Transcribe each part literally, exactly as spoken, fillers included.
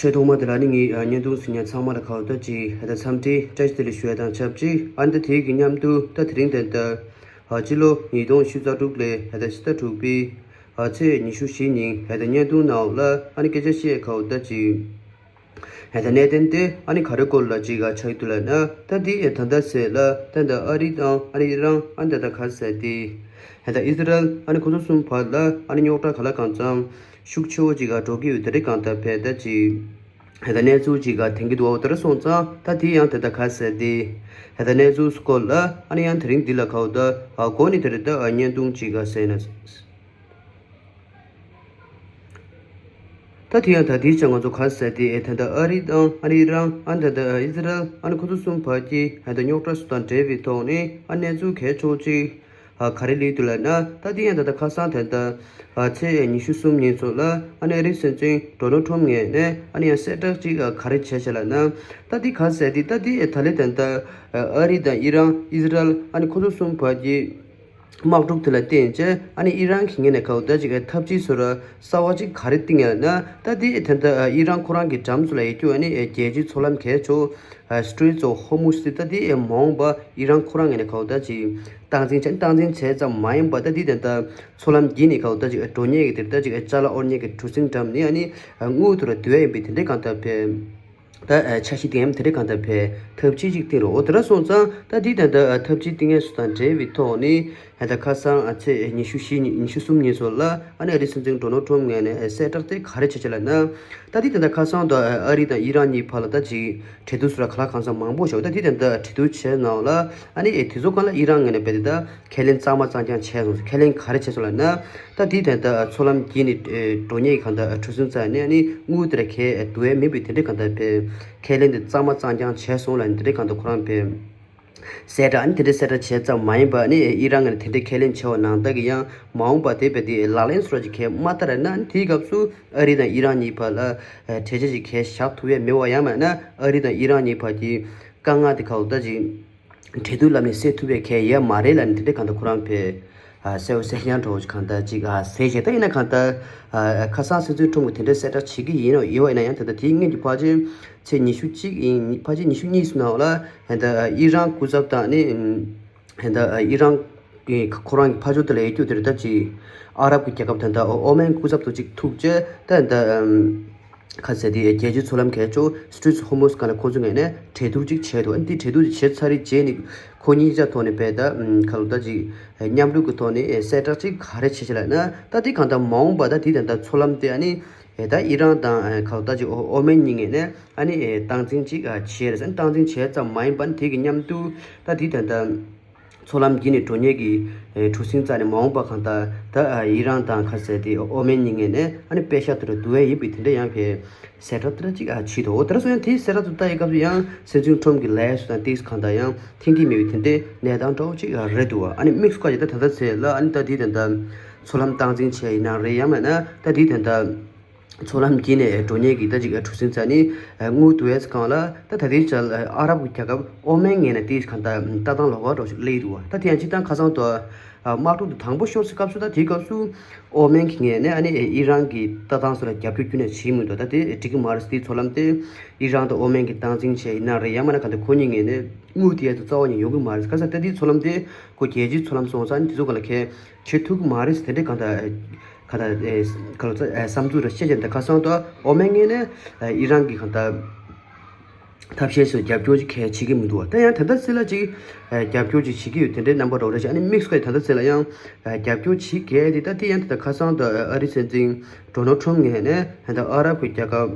ཆོས་ཐོག་མ་དེ་ལ་ནི་ངས་ཨ་བརྙན་ཐུང་གཟིགས་མཁན་ཚང་མ་ལ་ཁ་བརྡ་ཅིག་ཧ་ད་འཚམས་འདྲི་བཀྲ་ཤིས་བདེ་ལེགས་ཞུ་ཡ་དང་ཆབས་ཅིག་ཨ་ནི་ད་དེའི་གི་མཉམ་དུ་ད་དེ་རིང་དེ་ད་ཨ་སྤྱི་ལོ་ཉིས་སྟོང་ཉི་ཤུ་རྩ་དྲུག་ལོའི་ཧ་ད་ཕྱི་ཟླ་དྲུག་པའི་ཨ་ཚེས་ཉི་ཤུ་བཞི་ཉིན་ཧ་ད་བརྙན་ཐུང་ནང་ལ་ཨ་ནི་སྐད་ཆ་བཤད་ཁ་བརྡ་ཅིག་ཧེ་ད་གནད་དོན་དེ་ཨ་ནི་ག་རེ་སྐོར་ལ་ཅིག་ག་ཆགས་ཡོད་ལབ་ན། ད་དེ་ད་ལྟ་ཟེར་ལ་ད་ད་ཨ་རི་དང་ཨ་ནི་ཨི་རན་ཨ་ནི་ད་ད་ག་ཟེར་དེ་ཧེ་ད་ཨི་སི་རལ་ཨ་ནི་ཁོ་ཚོ་གསུམ་བར་ལ་ཨ་ནི་རྙོག་དྲ་ག་ལ་གང་འཚམ་ཤུགས་ཆེ་བོ་ཅིག་ག་འགྲོ་གི་ཡོད་དེ་རེད། གང་ལྟར་བས་ད་ཅིག་ཧེ་ད་གནས་ཚུལ་ཅིག་ག་ཐེང་གི་འདུག་འོ་དེ་ར་སོང་ཙང་ད་དེ་ཡང་ད་ད་ག་ཟེར་དེ་ཧེ་ད་གནས་ཚུལ་སྐོར་ལ་ཨ་ནི་ཡང་དེ་རིང་འདི་ལ་ཁ་བརྡ་ཨ་གོ་ནི་དེ་རེད། ད་ཨ་བརྙན་ཐུང་ཅིག་ག་ཟེར་ན། ད་དེ་ཡང་ད་དེའི་ཆ་ང་ཚོ་ག་ཟེར་དེ་ཨེ་ད་ལྟ་ཨ་རི་དང་ཨ་རི་རང་ཨ་ད་ལྟ་ཨི་སི་རལ་ཨ་ནི་ཁོ་ཚོ་གསུམ་བར་གྱི་ཨ་ད་རྙོག་དྲ་སུ་དང་འབྲེལ་བའི་ཐོག་ནས་ཨ་གནས་ཚུལ་གལ་ཆེ་ཅིག་ཨ་ག་རེ་སླེབས་འདུག་ལབ་ན། ད་དེ་ཡང་ད་ལྟ་ཁ་སང་ད་ལྟ་ཨ་ཚེས་ཉི་ཤུ་གསུམ་ཉིན་ཚོ་ལ་ཨ་ནི་ཨ་རིའི་སྲིད་འཛིན་ཌོ་ནལ་ཊམ་ངོས་ནས་ཨ་ནི་ཡང་གསལ་བསྒྲགས་ཅིག་ཨ་ག་རེ་བྱས་བྱས་ལབ་ན། ད་དེ་ག་ཟེར་དེ་ད་དེ་ཨེ་ད་ལེ་ད་ལྟ་ཨ་རི་དང་ཨི་རན་ཨི་སི་རལ་ཨ་ནི་ཁོ་ཚོ་གསུམ་བར་གྱི་དམག་འཁྲུག་དེ་ལ་བརྟེན་བྱས་ཨ་ནི་ཨི་རན་གྱི་ངོས་ནས་ག་བར་ད་ཅིག་ཐབས་ཇུས་བཟོ་འདྲ་གསར་བ་ཅིག་ག་རེ་བཏིང་ཡོད་ན། ད་དེ་ད་ལྟ་ཨི་རན་ཁོ་རང་གི་འགྲམ་ཚོ་ལ་ཡོད་རྒྱུ་ཨ་ནི་རྒྱལ་སྤྱིའི་མཚོ་ལམ་གལ་ཆེ་Straits of Hormuz དེ་ད་དེ་མ་འོངས་པ་ཨི་རན་ཁོ་རང་ངོས་ནས་ག་བར་ད་ཅིག་སྟངས་འཛིན་བྱས་སྟངས་འཛིན་བྱས་ཙམ་མ་ཡིན་པ་ད་དེ་ད་ལྟ་མཚོ་ལམ་བརྒྱུད་ནས་ག་བར་ད་ཅིག་འགྲོ་མཁན་གྱི་དེ་ད་ཅིག་ཅ་ལག་དབོར་མཁན་གྱི་གྲུ་གཟིངས་འགྲམ་ནས་ཨ་ནི་དངུལ་དེ་ར་བསྡུ་ཡ་ཡིན་པའི་དེ་འདྲའི་གང་ལྟར་བས། ད་ཨ་འཆར་གཞི་དེ་ཡང་དེ་འདྲའི་གང་ལྟར་བས་ཐབས་ཇུས་ཅིག་བཏིང་རོགས་འོ་དེ་འདྲ་སོང་ཙང་ད་འདི་ད་ལྟ་ཨ་ཐབས་ཇུས་བཏིང་ངེས་སུ་དང་འབྲེལ་བའི་ཐོག་ནས་ཨ་ད་ཁ་སང་ཨ་ཚེས་ཉི་ཤུ་བཞི་ཉི་ཉི་ཤུ་གསུམ་ཉིན་སོགས་ལ་ཨ་ནི་ཨ་རིའི་སྲིད་འཛིན་ཌོ་ནལ་ཊམ་ངོས་ནས་ཨ་གསལ་བསྒྲགས་དེ་ག་རེ་བྱས་བྱས་ལབ་ན། ད་འདི་ད་ལྟ་ཁ་སང་དུ་ཨ་རི་དང་ཨི་རན་གཉིས་བར་ལ་ད་ཅིག་གྲོས་བསྡུར་སོགས་ལ་ག་ལ་གང་འཚམ་མང་པོ་བྱུང་། ད་འདི་ད་ལྟ་གྲོས་བསྡུར་བྱས་ནང་ལ་ཨ་ནི་ཨེ་དེ་ཚོ་གང་ལ་ཨི་རན་ངོས་ནས་རྦད་དེ་ད། ཁས་ལེན་གཙང་མ་གཙང་རྐྱང་བྱས་སོང་། ཁས་ལེན་ག་རེ་བྱས་སོང་ལབ་ན། ད་དེའི་དོན་དག་མཚོ་ལམ་བརྒྱུད་ནས་འགྲོ་མཁན་གང་དག་གྲུ་གཟིངས་རྩ་ནས་ནི་དངུལ་དེ་ར་ཁས་བསྡུ་ཡས་མིན་པའི་དེ་འདྲའི་གང་དག་བས་ཁས་ལེན་དེ་གཙང་མ་གཙང་རྐྱང་བྱས་སོང་ལབ་ནས་དེ་འདྲའི་གང་དག་ཁོ་རང་བས་གསལ་བསྒྲགས་ནི་དེ་འདྲའི་གསལ་བསྒྲགས་བྱས་ཙམ་མ་ཡིན་པ་ནི་ཨི་རན་ངོས་ནས་དེ་འདྲའི་ཁས་ལེན་བྱས་པ་ནང་ལྟར་གྱི་ཡང་མ་འོངས་པ་དེ་བས་དེ་ལག་ལེན་སོགས་ཀྱི་ཁས་མ་བསྟར་ན་ནི་དེའི་སྐབས་སུ་ཨ་རི་དང་ཨི་རན་གཉིས་བར་ལ་གྲོས་ཆོད་ཅིག་ཁས་བཞག་ཐུབ་ཡས་མེད་པ་ཡང་མིན་ན་ཨ་རི་དང་ཨི་རན་གཉིས་བར་གྱི་དཀའ་ངལ་དེ་ག་ལ་ད་ཅིག་གྲོས་བསྡུར་ལམ་ནས་སེལ་ཐུབ་པའི་གལ་ཡོད་མ་རེད་ལབ་ནས་དེ་འདྲའི་གང་ལྟར་ཁོ་རང་ཕེ་ཨ་གསལ་བོ་གསལ་རྐྱང་འདྲ་བོ་ཅིག་གང་ལྟར་ཅིག་ཨ་ཟེར་བྱས། ད་ཡིན་ན་གང་ལྟར་ཨ་ཁ་སང་སྲིད་འཛིན་ཁྲོམ་གྱིས་དེ་འདྲའི་གསལ་བསྒྲགས་བྱེད་ཀྱི་ཡིན་ནོ་ཡོད་པ་ཡིན་ན་ཡང་ད་ལྟ་དེའི་སྔོན་གྱི་ཕལ་ཆེར་ཚེས་ཉི་ཤུ་གཅིག་ཡིན་ཕལ་ཆེར་ཉི་ཤུ་གཉིས་སུ་ནང་ལ་ད་ལྟ་ཨི་རན་སྐུ་ཚབ་དང་ནི་ད་ལྟ་ཨི་རན་གྱི་ཁོ་རང་གི་ཕ་ཇོ་དེ་ལ་ཡོད་རྒྱུ་དེ་རེད། ད་ཅིག་ཨ་རབ་ཀྱི་རྒྱལ་ཁབ་ད་ལྟ་ཨོ་མན་སྐུ་ཚབ་ཏུ་ཅིག་ཐུག་བྱས་ད་ད། ཁ་ཟེར་དེ་རྒྱལ་སྤྱིའི་མཚོ་ལམ་གལ་ཆེ་Straits of Hormuz སྒང་ལ་ཁོང་ཚོ་ངོས་ནས་གྲོས་བསྡུར་ཅིག་བྱས་འདུག་ཨ་ནི་དེ་གྲོས་བསྡུར་བྱས་ཚར་རྗེས་ནི་ཁོ་གཉིས་ཆ་ཐོག་ནས་བས་ད་ཁ་ལོ་ད་ཅིག་མཉམ་རུབ་ཀྱི་ཐོག་ནས་གསལ་བསྒྲགས་ཅིག་ག་རེ་བྱས་བྱས་ལབ་ན། ད་དེ་གང་ལྟར་མ་འོངས་པ་ད་དེ་ད་ལྟ་མཚོ་ལམ་དེ་ཨ་ནི་ད་ཨི་རན་དང་ཁ་ལོ་ད་ཅིག་ཨོ་མན་གཉིས་ངོས་ནས་ཨ་ནི་སྟངས་འཛིན་ཅིག་བྱས་རེད། ཨ་ནི་སྟངས་འཛིན་བྱས་ཙམ་མ་ཡིན་པ་ཨ་ནི་དེ་གི་མཉམ་དུ་ད་དེ་ད་ལྟ། མཚོ་ལམ་བརྒྱུད་ནས་འགྲོ་མཁན་གྱི་ཨེ་གྲུ་གཟིངས་རྩ་ནས་མ་འོངས་པ་གང་ལྟར་ད་ཨ་ཨི་རན་དང་ཁ་ཟེར་དེ་ཨོ་མན་གཉིས་ངོས་ནས་ཨ་ནི་པེ་ཤ་དེ་རུ་བསྡུ་བས་ཡིན་པའི་དེ་འདྲ་ཡང་ཕེ་གསལ་བསྒྲགས་དེ་འདྲ་ཅིག་ཨ་བྱས་འདུག་འོ་དེ་འདྲ་སོང་ཡང་དེའི་གསལ་བསྒྲགས་དེ་ལྟ་ཡི་སྐབས་སུ་ཡང་སྲིད་འཛིན་ཁྲོམ་གྱི་ལས་སུ་དང་ཏིས་གང་ལྟར་ཡང་འཐེན་གྱི་མེད་པའི་དེ་འདྲའི་གནས་སྟངས་འདྲ་བོ་ཅིག་ཨ་རེད་འདུག་ཨ་ནི་དམིགས་སུ་བཀར་ཡ་ད་ད་ལྟ་ཚེ་ལ་ཨ་ནི་ད་དེའི་དོན་དག་མཚོ་ལམ་སྟངས་འཛིན་བྱས་ཡིན་ན་རེད། ཡང་མིན་ན་ད་དེའི་དོན་དག་མཚོ་ལམ་བརྒྱུད་ནས་འགྲོ་མཁན་གྱི་ད་ཅིག་གྲུ་གཟིངས་རྩ་ནས་དངུལ་བསྡུ་བའི་སྒང་ལ་ད་ད་ལྟའི་ཆར་ཨ་རབ་ཀྱི་རྒྱལ་ཁབ་ཨོ་མན་ངོས་ནས་དེ་གང་ལྟར་ལྟ་སྟངས་ལོགས་ཀ་འདྲ་ཞིག་སླེབས་འདུག་ད་དེ་ཡང་སྤྱིར་བཏང་ཁ་སང་དུ་དམག་འཁྲུག་དེ་དང་པོ་ཤོར་སའི་སྐབས་སུ་ད་དེའི་སྐབས་སུ་ཨོ་མན་གྱི་ངོས་ནས་ཨ་ནི་ཨི་རན་གྱི་ལྟ་སྟངས་སུ་ལ་རྒྱབ་སྐྱོར་ཁྱོན་ནས་བྱེད་མི་འདུག་ད་དེ་འགྲིག་གི་མ་རེད། དེའི་མཚོ་ལམ་དེ་ཨི་རན་དང་ཨོ་མན་གྱི་སྟངས་འཛིན་བྱས་ཡིན་ན་རེད། ཡང་མིན་ན་གང་ལྟར་ཁོ་གཉིས་ངོས་ནས་དངུལ་དེ་ཡ་དུ་རྩ་བ་ཉིད་ཡོང་གི་མ་རེད། ཁ་སང་ད་དེའི་མཚོ་ལམ་དེ་ཁོ་རྒྱལ་སྤྱིའི་མཚོ་ལམ་སོང་ཙང་ཨ་ནི་དེ་ཚོ་གང་ལ་ཁས་བྱེད་ཐུབ་ཀྱི་མ་རེད་ཟེར་དེ་འདྲའི་གང་ལྟར་གང་ལྟར་ཨེ་གང་ལྟར་ཨེ་བསམ་ཚུལ་རེ་བཤད་བྱས་འདུག་ཁ་སང་དུ་ཨོ་མན་ངོས་ནས་ཨེ་ཨི་རན་གྱི་གང་ལྟར་ཐབས་ཤེས་སུ་རྒྱབ་སྐྱོར་ཅིག་གལ་བྱེད་ཀྱི་མི་འདུག་ད་ཡང་ད་ལྟ་ཚེ་ལ་ཅིག་ཨེ་རྒྱབ་སྐྱོར་ཅིག་བྱེད་ཀྱི་ཡོད་དེ་འདྲའི་རྣམ་པ་འདྲ་བོ་རེད་ཤག་ཨ་ནི་དམིགས་སུ་བཀར་ད་ལྟ་ཚེ་ལ་ཡང་ཨེ་རྒྱབ་སྐྱོར་བྱེད་གལ་དེ་ད་དེ་ཡང་ད་ལྟ་ཁ་སང་དུ་ཨེ་ཨ་རི་སྲིད་འཛིན་ཌོ་ནལ་ཊམ་ངོས་ནས་ད་ལྟ་ཨ་རབ་ཀྱི་རྒྱལ་ཁབ་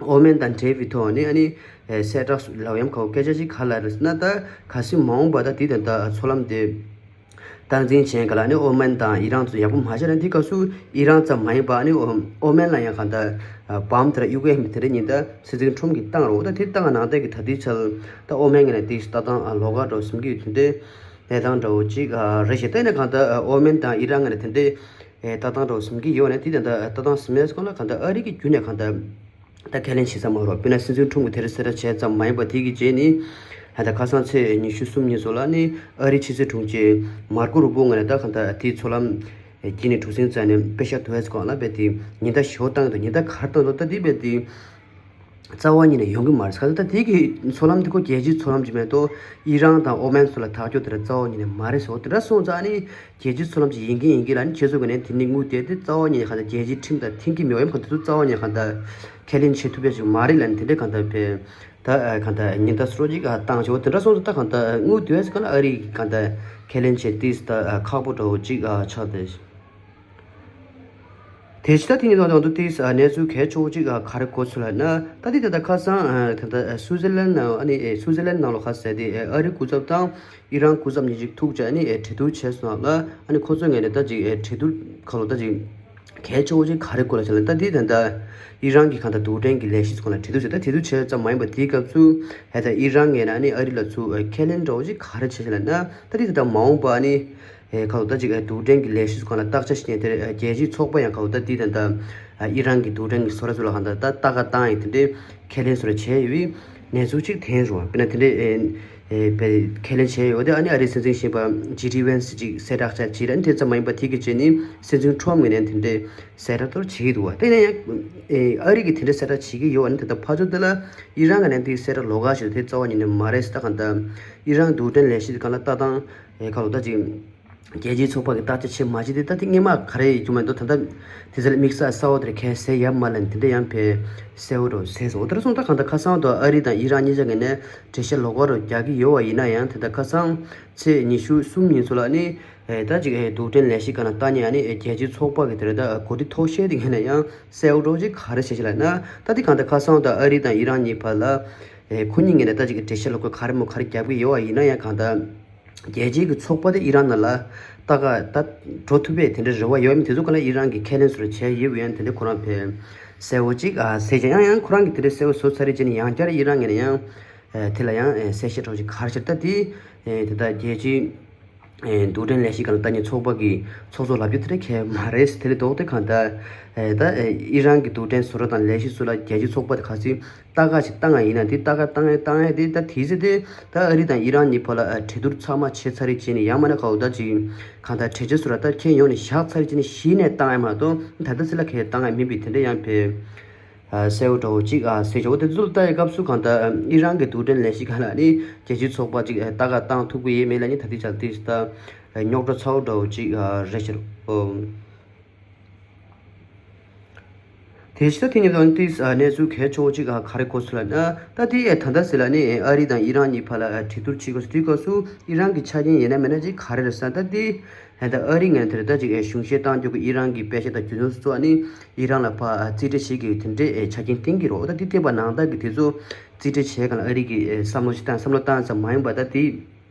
ཨོ་མན་དང་འབྲེལ་བའི་ཐོག་ནས་ཨ་ནི་ཨེ་གསལ་བསྒྲགས་སུ་ལབ་ཡམ་ཁའོ་སྐད་ཆ་ཅིག་ག་ལ་རེད་ཟེར་ན། ད་གལ་སྲིད་མ་འོངས་པ་ད་དེ་ད་ལྟ་མཚོ་ལམ་དེ་སྟངས་འཛིན་བྱས་ག་ལ་ནི་ཨོ་མན་དང་ཨི་རན་ཚོ་ཡག་པོ་མ་བྱས་ན་དེ་སྐབས་སུ་ཨི་རན་ཙམ་མ་ཡིན་པ་ནི་ཨོ་ཨོ་མན་ལ་ཡང་གང་ལྟར་བམ་དེ་ར་གཡུག་ཡས་མི་དེ་འདྲ་ཉིན་ད་སྲིད་འཛིན་ཁྲོམ་གྱིས་བཏང་རོགས། ད་དེ་བཏང་ནང་བསྟན་གྱི་ད་དེའི་ཆར་ད་ཨོ་མན་ངོས་ནས་དེ་ལྟ་སྟངས་ལོགས་ཀ་འདྲ་བོ་ཟིན་གྱི་ཡོད་དེ་འདྲའི་གནས་སྟངས་འདྲ་བོ་ཅིག་རེད་ཤག་ད་ཡིན་ན་གང་ལྟར་ཨོ་མན་དང་ཨི་རན་ངོས་ནས་དེ་འདྲའི་ལྟ་སྟངས་འདྲ་བོ་ཟིན་གྱི་ཡོད་ནས་དེ་ད་ལྟ་ལྟ་སྟངས་ཟིན་མེད་སྐོར་ལ་གང་ལྟར་ཨ་རི་གི་བརྒྱུད་ནས་གང་ལྟར། ད་ཁས་ལེན་བྱེད་ས་མ་རོགས། དཔེར་ན་སྲིད་འཛིན་ཁྲོམ་གྱིས་དེ་རིང་གསལ་བསྒྲགས་བྱས་ཙམ་མ་ཡིན་པ་དེ་གི་རྗེས་ནི་ད་ལྟ་ཁ་སང་ཚེས་ཉི་ཤུ་གསུམ་ཉིན་སོགས་ལ་ནི་ཨ་རིའི་ཕྱི་སྲིད་དྲུང་ཆེ་མར་ཀོ་རུ་པོ་ངོས་ནས་ད་གང་ལྟར་དེའི་མཚོ་ལམ་དཀྱིལ་ནས་གྲུ་གཟིངས་རྩ་ནས་པེ་ཤག་བསྡུ་བའི་སྒང་ལ་རྦད་དེ་ཉིན་ལྟར་ཞོ་བཏང་གི་འདུག་ཉིན་ལྟར་ག་རེ་བཏང་འདུག་ད་དེ་རྦད་དེ་ རྩ་བ་ཉིད་ནས་ཡོང་གི་མ་རེད་ཟེར། ད་དེ་གི་མཚོ་ལམ་དེ་ཁོ་རྒྱལ་སྤྱིའི་མཚོ་ལམ་ཅིག་མེད་དོ། ཨི་རན་དང་ཨོ་མན་སོགས་ལ་ཐག་གཅོད་དེ་ར་རྩ་བ་ཉིད་ནས་མ་རེད་ཟེར། འོ་དེ་འདྲ་སོང་ཙང་ཨ་ནི་རྒྱལ་སྤྱིའི་མཚོ་ལམ་ཅིག་ཡིན་གི་ཡིན་གི་ལ་ནི་ཁྱེད་ཚོ་གི་ནས་དེ་ནི་དངུལ་དེ་དེ་རྩ་བ་ཉིད་ནས་གང་ལྟར་རྒྱལ་སྤྱིའི་ཁྲིམས་དང་མཐུན་གི་མེད་པ་ཡིན་གང་དེ་ཚོ་རྩ་བ་ཉིད་ནས་གང་ལྟར་ཁས་ལེན་བྱེད་ཐུབ་ཡ་ཅིག་མ་རེད་ལ་ནི་དེ་འདྲ་གང་ལྟར་བས་ད་གང་ལྟར་ཉེན་བརྡ་སྤྲོད་ཅིག་བཏང་ཆོག་དེ་འདྲ་སོང་ཙང་ད་གང་ལྟར་དངུལ་དེ་བས་གང་ལ་ཨ་རི་གང་ལྟར་ཁས་ལེན་བྱེད་དུས་ད་ཁག་པོ་འདྲ་བོ་ཅིག་ཆགས་ཏེ། དེ་ཕྱི་ད་དེ་ཉིད་དང་དུ་དེ་གནས་ཚུལ་གལ་ཆེ་བོ་གཅིག་ག་རེ་གོ་ཚུལ་ལ་ན་ད་དེ་ད་ལྟ་ཁ་སང་ད་ལྟ་སུའུ་ཙི་ལན་ནང་ཨ་ནི་སུའུ་ཙི་ལན་ནང་ལོ་ཁ་ཟེར་དེ་ཨ་རི་སྐུ་ཚབ་དང་ཨི་རན་སྐུ་ཚབ་གཉིས་གཅིག་ཐུག་བྱས་ཨ་ནི་གྲོས་བསྡུར་བྱས་སོང་ལ་ཨ་ནི་ཁོ་ཚོ་ངོས་ནས་ད་ཅིག་གྲོས་བསྡུར་ཁ་ལོ་ད་ཅིག་གལ་ཆེ་བོ་གཅིག་ག་རེ་གོ་ལ་བྱས་ལ་ད་དེ་ད་ལྟ་ཨི་རན་གྱི་གང་ལྟར་རྡུལ་ཕྲན་གྱི་ལས་གཞི་སྐོར་ལ་གྲོས་བསྡུར་བྱས་ད་གྲོས་བསྡུར་བྱས་ཙམ་མ་ཡིན་པ་དེའི་སྐབས་སུ་ཧེ་ད་ཨི་རན་ངོས་ནས་ཨ་ནི་ཨ་རི་ལ་ཚུར་ཁས་ལེན་འདྲ་བོ་གཅིག་ག་རེ་བྱས་བྱས་ལ་ན་ད་དེ་ད་ལྟ་མ་འོངས་པ་ཨ་ནི། ཨེ་ཁ་ལོ་ད་ཅིག་ཨེ་རྡུལ་ཕྲན་གྱི་ལས་གཞི་སྒང་ལ་བརྟག་དཔྱད་བྱེད་མཁན་དེར་ཨེ་རྒྱལ་སྤྱིའི་ཚོགས་པ་ཡང་ཁ་ལོ་ད་དེ་ད་ལྟ་ཨ་ཨི་རན་གྱི་རྡུལ་ཕྲན་གྱི་བཟོ་གྲྭ་ཚོ་ལ་གང་ལྟར་ད་ལྟ་ཀ་བཏང་ཡིན་དེ་འདྲའི་ཁས་ལེན་བཟོ་གྲྭ་བྱས་ཡོད་པའི་གནས་ཚུལ་ཅིག་ཐོན་རུང་དཔེར་ན་དེ་འདྲའི་ཨེ་ཨེ་བས་ཁས་ལེན་བྱས་ཡོད་དེ་ཨ་ནི་ཨ་རིའི་སྲིད་འཛིན་གཞོན་པ་ཇེ་ཌི་ཝན་སི་ཅིག་གསལ་བསྒྲགས་བྱས་ཅིག་ཨ་ནི་དེ་ཙམ་མ་ཡིན་པ་དེ་གི་རྗེས་ནི་སྲིད་འཛིན་ཁྲོམ་ངོས་ནས་དེ་འདྲའི་གསལ་བསྒྲགས་གཏོར་བྱེད་ཀྱི་འདུག་བ། དེ་ནས་ཡང་ཨེ་ཨ་རི་གིས་དེ་འདྲའི་གསལ་བསྒྲགས་བྱེད་ཀྱི་ཡོད་བ་ནི་དེ་ལྟར་ཕར་ཚུར་དེ་ལ་ཨི་རན་གྱི་ནས་དེའི་གསལ་བསྒྲགས་ལོགས་ཀ་ཞིག་དེ་རྩ་བ་ཉིད་ནས་མ་རེད་ཟེར་ད་གང་ལྟར་ཨི་རན་རྡུལ་ཕྲན་ལས་གཞི་དེ་གང་ལ་ལྟ་སྟངས། ཨེ་ཁ་ལོ་ད་ཅིག་རྒྱལ་སྤྱིའི་ཚོགས་པ་གི་བརྟག་དཔྱད་བྱེད་མ་བྱེད་དེ་ད་དེ་སྔོན་མ་ག་རེ་ཡོད་རྒྱུ་མེད་འདུག་ད་ལྟ་དེ་ཚོ་ལ་དམིགས་བསལ་གསལ་བོ་དེར་ཁས་ཟེར་ཡ་མ་ལན་དེ་འདྲ་ཡང་ཕེ་གསལ་བོ་འགྲོ་ཟེར་སོང་། དེར་སོང་ད་གང་ལྟར་ཁ་སང་དུ་ཨ་རི་དང་ཨི་རན་གཉིས་ཆ་ངོས་ནས་འགྲེལ་བཤད་ལོགས་ཀ་རུ་རྒྱག་གི་ཡོད་བ་ཡིན་ན་ཡང་དེ་ལྟར་ཁ་སང་ཚེས་ཉི་ཤུ་གསུམ་ཉིན་ཚོ་ལ་ནི་ཨེ་ད་ཅིག་ཨེ་རྡུལ་ཕྲན་ལས་གཞི་ག་ན་ལྟ་ཉེ་ཡ་ནི་ཨེ་རྒྱལ་སྤྱིའི་ཚོགས་པ་གི་དེར་ད་གོ་སྒྲིག་ཐོག་བཤད་དེ་ངོས་ནས་ཡང་གསལ་བོ་འགྲོ་ཅིག་ག་རེ་བྱེད་ཤེས་ལ་ན་ད་དེ་གང་ལྟར་ཁ་སང་དུ་ཨ་རི་དང་ཨི་རན་གཉིས་བར་ལ་ཨེ་ཁོ་གཉིས་ངོས་ནས་ད་ཅིག་འགྲེལ་བཤད་ལོགས་ཀ་ག་རེ་མོ་ག་རེ་རྒྱབ་གི་ཡོད་བ་ཡིན་ན་ཡང་གང་ལྟར། རྒྱལ་སྤྱིའི་གི་ཚོགས་པ་དེ་ཨི་རན་ནང་ལ་ལྟ་ག་ད་འགྲོ་ཐུབ་པའི་དེ་འདྲའི་རེ་བ་ཡོད་མིན་དེ་ཚོ་ག་ལ་ཨི་རན་གྱི་ཁས་ལེན་སོར་བྱས་ཡོད་པ་ཡང་དེ་འདྲའི་ཁོ་རང་ཕེ་གསལ་བོ་གཅིག་ཨ་གསལ་བྱས་ཡང་ཡང་ཁོ་རང་གི་དེ་འདྲའི་གསལ་བོ་བཟོ་ཚར་རེད་ཅེས་ནས་ཡང་བསྐྱར་ཨི་རན་ངོས་ནས་ཡང་དེ་ལ་ཡང་གསལ་བཤད་གྲོགས་ཅིག་གར་ཕྱིར་ད་དེ་དེ་ལྟར་རྒྱལ་སྤྱིའི་རྡུལ་ཕྲན་ལས་གཞི་ག་ལ་ལྟ་ཉེ་ཚོགས་པ་གི་ཚོགས་གཙོ་ལབ་རྒྱུ་དེ་འདྲ་གལ་མ་རེད། དེ་ལས་ལྡོག་སྟེ་གང་ལྟར་ད་ཨི་རན་གྱི་རྡུལ་ཕྲན་བཟོ་གྲྭ་དང་ལས་གཞི་ཚོ་ལ་རྒྱལ་སྤྱིའི་ཚོགས་པ་དེ་ག་ཚོད། ལྟ་ག་ཞིག་བཏང་ཡ་ཡིན་ན་དེ་ལྟ་ག་བཏང་ཡ་བཏང་ཡ་དེ་ད་དེ་ཚེ་དེ་ད་ཨ་རི་དང་ཨི་རན་གཉིས་བར་ལ་ཨ་གྲོས་བསྡུར་ཚང་མ་བྱས་ཚར་རེད་ཅེས་ནས་ཡང་མིན་ན་ག་འོ་ད་ཅིག་གང་ལྟར་གྲོས་ཆོད་སུ་ར་ད་ཁྱེད་ཡོང་ནས་བཞག་ཚར་རེད་ཅེས་ནས་གཞི་ནས་བཏང་ཡ་མ་གཏོགས་ད་ལྟ་ཚེ་ལ་ཁས་བཏང་ཡ་མིན་པའི་དེ་འདྲ་ཡང་ཕེ་ཨ་གསལ་བོ་འདྲ་བོ་ཅིག་ཨ་གསལ་བྱ་བོ་དེ་ཚོ་ལ་ལྟ་ཡའི་སྐབས་སུ་གང་ལྟར་ཨ་ཨི་རན་གྱི་རྡུལ་ཕྲན་ལས་གཞི་ག་ལ་ནི་རྒྱལ་སྤྱིའི་ཚོགས་པ་ཅིག་ཨ་ལྟ་ག་བཏང་ཐུབ་ཀྱི་ཡོད་མེད་ལ་ནི་ད་ལྟའི་ཆར་དེ་ད་རྙོག་དྲ་ཚ་བོ་འདྲ་བོ་ཅིག་ཨ་རེད་ཤག་ཨོ། དེ་ཕྱི་ད་དེ་ཉིན་དང་དེ་གནས་ཚུལ་གལ་ཆེ་བོ་གཅིག་ག་རེ་གོ་ཚུལ་ལ་ན་ད་དེ་ད་ལྟ་ཟེར་ལ་ནི་ཨ་རི་དང་ཨི་རན་གཉིས་བར་ལ་གྲོས་བསྡུར་བྱེད་དགོས་སུ་དུས་སྐབས་སུ་ཨི་རན་གྱི་ཆ་རྐྱེན་ཡིན་ན་མིན་ན་ཅིག་ག་རེ་རེད་ཟེར་ན་ད་དེ་ད་ཨ་རི་ངོས་ནས་དེར་ད་ཅིག་གཞུང་བཞེས་བཏང་རྒྱུ་གི་ཨི་རན་གྱི་པེ་ཤ་དང་རྒྱུ་ནོར་སོགས་ནི་ཨི་རན་ལ་ཕར་རྩིས་སྤྲད་བྱེད་དགོས་དེ་འདྲའི་ཆ་རྐྱེན་བཏིང་གི་རོགས་ད་དེ་བལྟས་པ་ནང་ལྟར་གྱི་དེ་ཚོ་རྩིས་སྤྲད་བྱས་ག་ལ་ཨ་རི་གི་བསམ་བློ་ཞིག་བཏང་བསམ་བློ་བཏང་ཙམ་མ་ཡིན་པ་ད་དེ།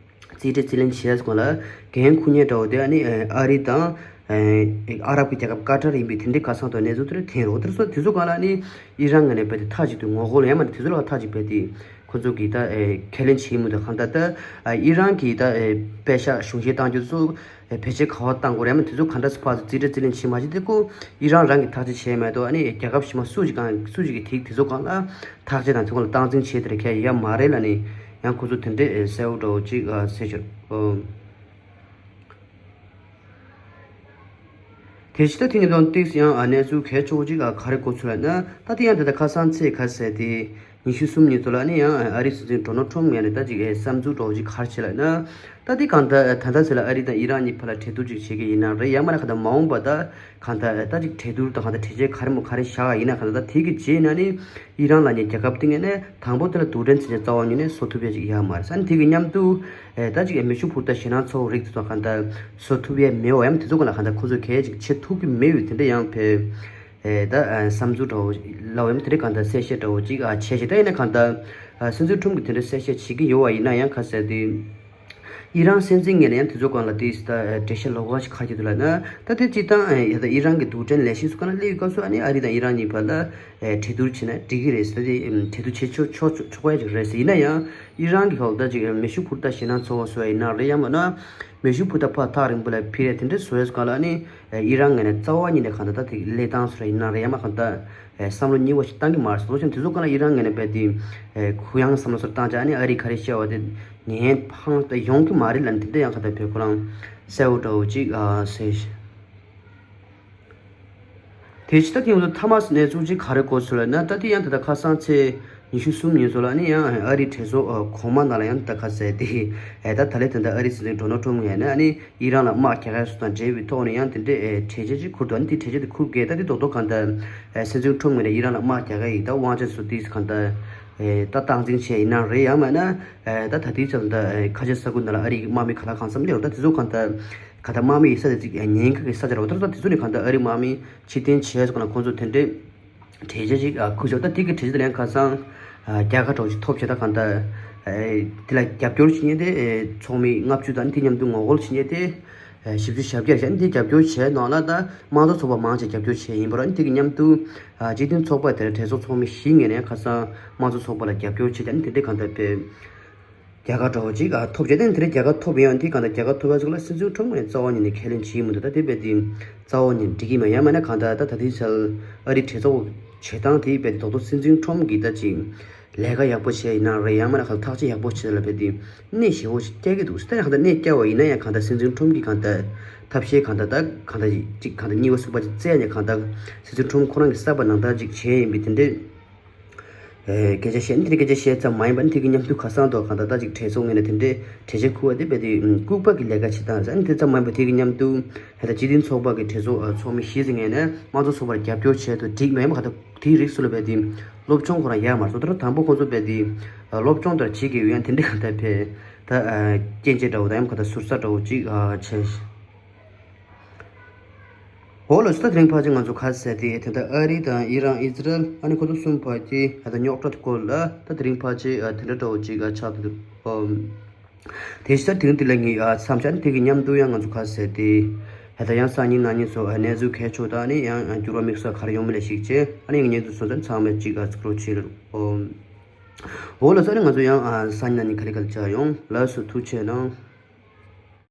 རྩིས་སྤྲད་རྩིས་ལེན་བྱེད་ཡ་སྒང་ལ་འགན་འཁུར་མཁན་འདྲ་བོ་དེ་ཨ་ནི་ཨ་རི་དང་ཨ་རབ་ཀྱི་རྒྱལ་ཁབ་ཀ་ཊར་ཡིན་པའི་དེ་འདྲའི་ཁ་སང་དུ་གནས་ཚུལ་དེ་འདྲ་ཐོན་རོགས་དེར་སོ་དེ་ཚོ་སྒང་ལ་ཨ་ནི་ཨི་རན་ངོས་ནས་རྦད་དེ་མཐའ་གཅིག་ཏུ་ངོ་རྒོལ་ཡང་མ་ནི་དེ་ཚོ་ལ་མཐའ་གཅིག་རྦད་དེ་ཁོ་ཚོ་གིས་ད་ཁས་ལེན་བྱེད་མི་འདུག་གང་ལྟར་ད་ཨི་རན་གྱིས་ད་པེ་ཤ་གཞུང་བཞེས་བཏང་རྒྱུ་ཚོ་བེད་སྤྱོད་ག་བ་བཏང་དགོས་རེད་མ་དེ་ཚོ་ག་འདྲ་སེ་ཕར་ཚུར་རྩིས་སྤྲད་རྩིས་ལེན་བྱེད་མ་བྱེད་དེ་ཁོ་ཨི་རན་རང་གིས་ཐག་གཅོད་བྱས་མེད་དོ། ཨ་ནི་རྒྱལ་ཁབ་གཞན་མ་སུ་ཞིག་གང་སུ་ཞིག་གིས་དེ་དེ་ཚོ་སྒང་ལ་ཐག་གཅོད་དང་དེ་ཚོ་ལ་སྟངས་འཛིན་བྱེད་དེར་ཁས་ཡ་མ་རེད་ལ་ནི། ཡང་ཁོ་ཚོ་དེ་འདྲའི་གསལ་བོ་འདྲ་བོ་ཅིག་ཟེར་ཤོར། དེ་ཕྱི་ད་དེ་ཉིན་དང་ཏིག་ཡང་གནས་ཚུལ་གལ་ཆེ་བོ་ཅིག་ག་རེ་གོ་ཚུལ་ལ་ན་ད་དེ་ཡང་དེ་ལྟར་ཁ་སང་ཚེས་ཁ་ཟེར་དེ་ཉི་ཤུ་གསུམ་ཉིན་ཚོ་ལ་ནི་ཡང་ཨ་རིའི་སྲིད་འཛིན་ཌོ་ནལ་ཊམ་ངོས་ནས་ད་ཅིག་བསམ་ཚུལ་འདྲ་བོ་ཅིག་ག་རེ་བྱས་ལ་ན་ད་དེ་གང་ལྟར་ད་ལྟ་ཚེ་ལ་ཨ་རི་དང་ཨི་རན་གཉིས་བར་ལ་གྲོས་བསྡུར་ཅིག་བྱེད་ཀྱི་ཡིན་ན་རེད་ཡང་མ་ན་ག་ད་མ་འོངས་པ་ད་གང་ལྟར་ད་ཅིག་གྲོས་བསྡུར་དང་གང་ལྟར་གྲོས་ཆོད་ག་རེ་མོ་ག་རེ་བཞག་ཡིན་ན་གང་ལྟར་ད་དེ་གི་རྗེས་ན་ནི་ཨི་རན་ལ་ནི་རྒྱལ་ཁབ་དེ་ངོས་ནས་དང་པོ་དེ་ལ་རྡུལ་ཕྲན་ཚན་ཆེན་རྩ་བ་ཉིད་ནས་བཟོ་ཐུབ་ཡ་ཅིག་ཡོད་མ་རེད། ས་ནི་དེ་གི་མཉམ་དུ་ཨེ་ད་ཅིག་ཨེ་མེ་ཤུགས་འཕུར་མདའ་ཞེད་སྣང་ཚ་བོ་རིགས་དེ་ཚོ་གང་ལྟར་བཟོ་ཐུབ་ཡ་མེད་པ་ཡང་དེ་ཚོ་གང་ལ་གང་ལྟར་ཁོ་ཚོ་གས་ཅིག་བྱེད་ཐུབ་ཀྱི་མེད་པའི་དེ་འདྲ་ཡང་ཕེ་ཨེ་ད་ཨེ་བསམ་ཚུལ་འདྲ་བོ་ལབ་ཡ་དེ་འདྲ་གང་ལྟར་གསལ་བཤད་འདྲ་བོ་ཅིག་ཨ་བྱས་ཤིག་ད་ཡིན་ན་གང་ལྟར་ཨ་སྲིད་འཛིན་ཁྲུམ་གྱིས་དེ་འདྲ་གསལ་བཤད་བྱེད་ཀྱི་ཡོད་པ་ཡིན་ན་ཡང་ཁ་གསལ་དེ། ཨི་རན་སྲིད་འཛིན་ངོས་ནས་ཡང་དེ་ཚོ་སྒང་ལ་དེ་ད་འགྲེལ་བཤད་ལོགས་ཀ་ཞིག་ག་རེ་བྱེད་འདུག་ལབ་ན་ད་དེ་སྤྱིར་བཏང་ཨེ་ད་ཨི་རན་གྱི་རྡུལ་ཕྲན་ལས་གཞི་སུ་ག་ན་སླེབས་ཡོད་སྐབས་སུ་ཨ་ནི་ཨ་རི་དང་ཨི་རན་གཉིས་བར་ལ་ཨེ་གྲོས་བསྡུར་བྱས་ན་འགྲིག་གི་རེད་ཟེར་ཏེ་གྲོས་བསྡུར་བྱེད་ཆོག་ཆོག་ཆོག་ཆོག་ཡ་ཅིག་རེད་ཟེར། ཡིན་ན་ཡང་ཨི་རན་གྱི་ཁ་ལ་ད་ཅིག་མེ་ཤུགས་འཕུར་མདའ་ཞེད་སྣང་ཚ་བོ་བཟོ་ཡ་ཡིན་ན་རེད་ཡང་མིན་ན་མེ་ཤུགས་འཕུར་མདའ་ཕར་ཐག་རིང་པོ་ལ་འཕུར་ཡ་དེ་འདྲ་བཟོ་ཡ་སྒང་ལ་ཨ་ནི་ཨི་རན་ངོས་ནས་རྩ་བ་ཉིད་ནས་གང་ལྟར་ད་དེ་ལས་སྟངས་བཟོ་ཡ་ཡིན་ན་རེད་ཡང་མིན་ན་གང་ལྟར་བསམ་བློ་གཉིས་པ་ཞིག་བཏང་གི་མ་རེད་ཟེར། དེ་ཚོ་སྒང་ལ་ཨི་རན་ངོས་ནས་རྦད་དེ་གུ་ཡངས་བསམ་བློ་ཚོར་བཏང་བྱས་ཨ་ནི་ཨ་རི་ག་རེ་བཤད་པ་དེ་ཉན་ཕངས་ཏེ་ཡོང་གི་མ་རེད་ལབ་ནས་དེ་འདྲ་ཡང་ཁ་ད་བོད་ཁོ་རང་གསལ་བོ་འདྲ་བོ་ཅིག་ཨ་ཟེར། དེ་ཕྱི་ད་དེ་ཡོང་དུས་མཐའ་མ་གནས་ཚུལ་ཅིག་ག་རེ་གོ་ཚུལ་ལབ་ན་ད་དེ་ཡང་ད་ལྟ་ཁ་སང་ཚེས་ ཉི་ཤུ་གསུམ་ཉིན་སོ་ལ་ནི་ཡང་ཨ་རིའི་གྲོས་ཚོགས་གོང་མ་ནང་ལ་ཡང་ད་ག་ཟེར་ཏེ་ད་ད་ལས་དེ་འདྲ་ཨ་རིའི་སྲིད་འཛིན་ཌོ་ནལ་ཊམ་ཡང་ནི་ཨ་ནི་ཨི་རན་ལ་དམག་རྒྱག་ཡ་སོགས་དང་འབྲེལ་བའི་ཐོག་ནས་ཡང་དེ་འདྲའི་གྲོས་ཆོད་ཅིག་ཁུར་འདུག་ཨ་ནི་དེ་གྲོས་ཆོད་དེ་ཁུར་གེ་ད་དེ་རྡོག་རྡོག་གང་ལྟར་སྲིད་འཛིན་ཊམ་ངོས་ནས་ཨི་རན་ལ་དམག་རྒྱག་ཡ་ཡིན་ད་དབང་ཆ་སོགས་དེ་གང་ལྟར་ད་སྟངས་འཛིན་བྱས་ཡིན་ན་རེད་ཡང་མིན་ན་ད་ད་དེའི་ཆ་ལ་ད་ཁ་ཆེ་ས་ཁུལ་ནང་ལ་ཨ་རིའི་དམག་མི་ག་ལ་གང་འཚམ་སླེབས་ཡོང་ད་དེ་ཚོ་གང་ལྟར་གང་ལྟར་དམག་མི་ཡི་ས་དེ་ཅིག་ཉེན་ཁ་གི་ས་ཆ་རེད་བ། ད་ད་དེ་ཚོ་ནས་གང་ལྟར་ཨ་རིའི་དམག་མི་ཕྱིར་འཐེན་བྱས་སོང་ན་ཁོང་ཚོ་དེ་འདྲའི་གྲོས་ཆོད་ཅིག་ཨ་ཁུར་ཤོག་ད་དེ་གི་གྲོས་ཆོད་དེ་ལན་ཁ་སང་ཨ་རྒྱལ་ཁ་གྲོགས་ཅིག་ཐོབ་བྱས་ད་གང་ལྟར་ཨེ་དེ་ལ་རྒྱབ་སྐྱོར་བྱེད་མཁན་དེ་ཨེ་ཚོགས་མི་ལྔ་བཅུ་དང་དེ་མཉམ་དུ་ངོ་རྒོལ་བྱེད་མཁན་དེ་ཨེ་བཞི་བཅུ་ཞེ་བརྒྱད་ཞེ་དེ་རྒྱབ་སྐྱོར་བྱས་ནང་ལ་ད་དམངས་གཙོ་ཚོགས་པ་མང་ཆེ་རྒྱབ་སྐྱོར་བྱས་ཡིན་པ་ར་དེ་གི་མཉམ་དུ་ཨ་སྤྱི་མཐུན་ཚོགས་པ་དེར་གྲོས་ཚོགས་ཚོགས་མི་བཞི་ངོས་ནས་ཁ་སང་དམངས་གཙོ་ཚོགས་པ་ལ་རྒྱབ་སྐྱོར་བྱེད་ཀྱང་དེ་འདྲའི་གང་ལྟར་དཔེ། རྒྱལ་ཁ་འདྲ་བོ་ཅིག་ཨ་ཐོབ་བྱས་ཏེ་དེ་འདྲའི་རྒྱལ་ཁ་ཐོབ་ཡོང་དེ་གང་ལྟར་རྒྱལ་ཁ་ཐོབ་ཡ་ཅིག་ལ་སྲིད་འཛིན་ཁྲོམ་ངས་རྩ་བ་ཉིད་ནས་ཁས་ལེན་བྱེད་མི་འདུག་ད་དེ་རྦད་དེ་རྩ་བ་ཉིད་འགྲིག་གི་མེད། ཡང་མིན་ན་གང་ལྟར་ད་ད་ལྟའི་ཆར་ཨ་རིའི་གྲོས་ཚོགས་བྱེད་སྟངས་དེ་རྦད་དེ་རྡོག་རྡོག་སྲིད་འཛིན་ཁྲོམ་གྱིས་ད་ཅིག་ལས་ཀ་ཡག་པོ་བྱས་ཡིན་ན་རེད། ཡང་མིན་ན་གང་ལྟར་ཐག་གཅོད་ཡག་པོ་བྱས་ལ་རྦད་དེ་གནོད་ཞེ་པོ་ཞིག་བསྐྱལ་གི་འདུག་ད་ཡང་གང་ལྟར་གནོད་བསྐྱལ་བ་ཡིན་ན་ཡང་གང་ལྟར་སྲིད་འཛིན་ཁྲོམ་གྱིས་གང་ལྟར་ཐབས་ཤེས་གང་ལྟར་ད་གང་ལྟར་ཅིག་གང་ལྟར་གཉིས་པ་གསུམ་པ་ཅིག་བཙལ་ནས་གང་ལྟར་སྲིད་འཛིན་ཁྲོམ་ཁོ་རང་གིས་བསམ་པ་ནང་ལྟར་ཅིག་བྱས་ཡིན་པའི་དེ་འདྲའི། ཨེ་སྐད་ཆ་བཤད་ནི་དེ་སྐད་ཆ་བཤད་ཙམ་མ་ཡིན་པར་དེ་གི་མཉམ་དུ་ཁ་སང་དུ་གང་ལྟར་ད་ཅིག་གྲོས་ཚོགས་ངོས་ནས་དེ་འདྲའི་གྲོས་ཆོད་ཁུར་བ་དེ་རྦད་དེ་ལྐུགས་པ་གི་ལས་ཀ་བྱེད་སྟངས་ཟེར་ནི་དེ་ཙམ་མ་ཡིན་པར་དེ་གི་མཉམ་དུ་ཧེ་ད་སྤྱི་མཐུན་ཚོགས་པ་གི་གྲོས་ཚོགས་ཚོགས་མི་བཞི་ཟིན་ངོས་ནས་དམངས་གཙོ་ཚོགས་པར་རྒྱབ་སྐྱོར་བྱས་ཐུབ་འགྲིག་མེད་མ་ག་ད་དེའི་རིགས་སུ་ལ་རྦད་དེ་སློབ་སྦྱོང་ཁོ་རང་ཡར་མར་སོང་ད་དང་པོ་ཁོང་ཚོ་རྦད་དེ་སློབ་སྦྱོང་ལྟར་བྱེད་ཀྱི་ཡོད་ཡང་དེ་འདྲའི་གང་ལྟར་ཕེ་ད་སྐྱོན་ཆ་འདྲ་བོ་དང་ཡང་ག་ད་ཟུར་ཟ་འདྲ་བོ་ཅིག་བྱས། འོ་ལགས་སོ། ད་དེ་རིང་ཕལ་ཆེར་ང་ཚོ་ག་རེ་ཟེར་དེ་དེ་འདྲ་ཨ་རི་དང་ཨི་རན་ཨི་ཛི་རལ་ཨ་ནི་ཁོ་ཚོ་གསུམ་བར་གྱི་ད་རྙོག་དྲ་སྐོར་ལ་ད་དེ་རིང་ཕལ་ཆེར་དེ་འདྲ་འདྲ་བོ་ཅིག་ཆགས་འདུག་ཨོ། དེ་ཕྱིར་དེ་རིང་འདི་ལ་ངས་མཚམས་བཞག་ནས་དེ་གི་མཉམ་དུ་ཡང་ང་ཚོ་ག་རེ་ཟེར་དེ་ད་ཡང་སང་ཉིན་གནངས་ཉིན་སོགས་གནས་ཚུལ་གལ་ཆེ་ད་ནི་ཡང་འགྱུར་བ་དམིགས་བསལ་ག་རེ་ཡོང་མིན་ལ་གཞིགས་བྱས་ཨ་ནི་ངས་ཉིན་དུ་སོང་ཙང་ཚང་མས་ཅིག་གཟིགས་རོགས་བྱེད་ཨོ། འོ་ལགས་སོ། ཨ་ནི་ང་ཚོ་ཡང་སང་ཉིན་གནངས་ཉིན་ག་རེ་ག་རེ་བྱ་ཡོང་ལགས་སོ། ཐུགས་རྗེ་གནང་།